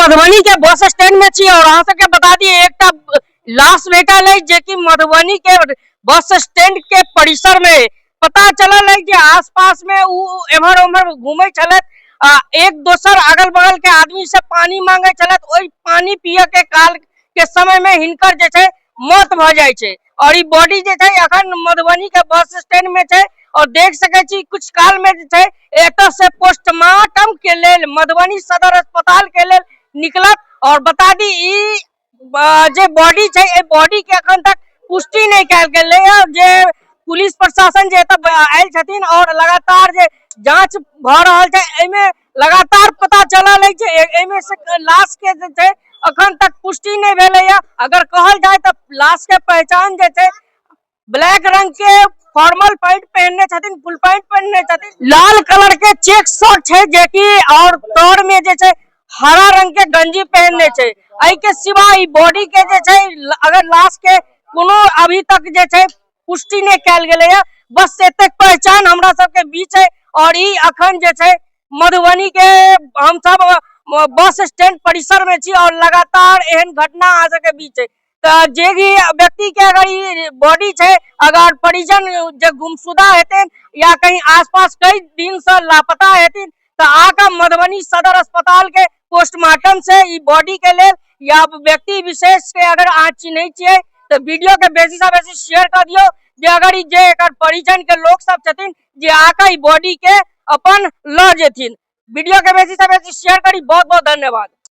मधुबनी के bus stand में छी और अहाँ सबके बता दी, एकटा लाश भेटल है, जे कि मधुबनी के बस स्टैंड के परिसर में पता चलल है जे आसपास में उ एम्हर ओम्हर घूमे छलथि आ एक दोसर अगल बगल के आदमी से पानी मांगे छलथि। ओहि पानी पिय के काल के समय में हिनकर जे छै मौत भऽ जाइ छै और ई बॉडी जे छै अखन मधुबनी के बस स्टैंड में छै और देख सकै छी, कुछ काल में जे छै एतऽ से पोस्टमार्टम के लेल मधुबनी सदर अस्पताल के लेल निकलत। और बता दी, ई जे बॉडी छै, एहि बॉडी के अखन तक पुष्टि नहि कयल गेलै। जे पुलिस प्रशासन जे एतऽ आयल छथिन और लगातार जे जांच भऽ रहल छै, एहिमे लगातार पता चलल अछि जे एहिमे से लाश के जे छै अखन तक पुष्टि नहि भेलैया। अगर कहल जाय तऽ लाश के पहचान जे छै, ब्लैक रंग के फॉर्मल पैंट पहनने छथिन, फुल पैंट पहनने छथिन, लाल कलर के चेक शर्ट छै जेकि और तर में जे छै हरा रंग के गंजी पहनने छै। एहि के सिवा ई बॉडी के जे छै, अगर लाश के कोनो अभी तक जे छै पुष्टि नहि कयल गेलैया। बस एतेक पहचान हमरा सबके बीच है और ई अखन जे छै मधुबनी के हमसब बस स्टैंड परिसर में छी और लगातार एहन घटना अहाँ सबके बीच है। तऽ जे भी व्यक्ति के अगर ई बॉडी छै, अगर परिजन जे गुमशुदा हेथिन या कहीं आसपास कई दिन से लापता हेथिन, तऽ आके मधुबनी सदर अस्पताल के पोस्टमार्टम से ई बॉडी के लेल या व्यक्ति विशेष के अगर अहाँ चिन्है छियै तऽ वीडियो के बेसी से बेसी शेयर कर दियौ, जे अगर ई जे एकर परिजन के लोक सब छथिन, जे आके ई बॉडी के अपन लऽ जेथिन। वीडियो के बेसी से बेसी शेयर करी। बहुत बहुत धन्यवाद।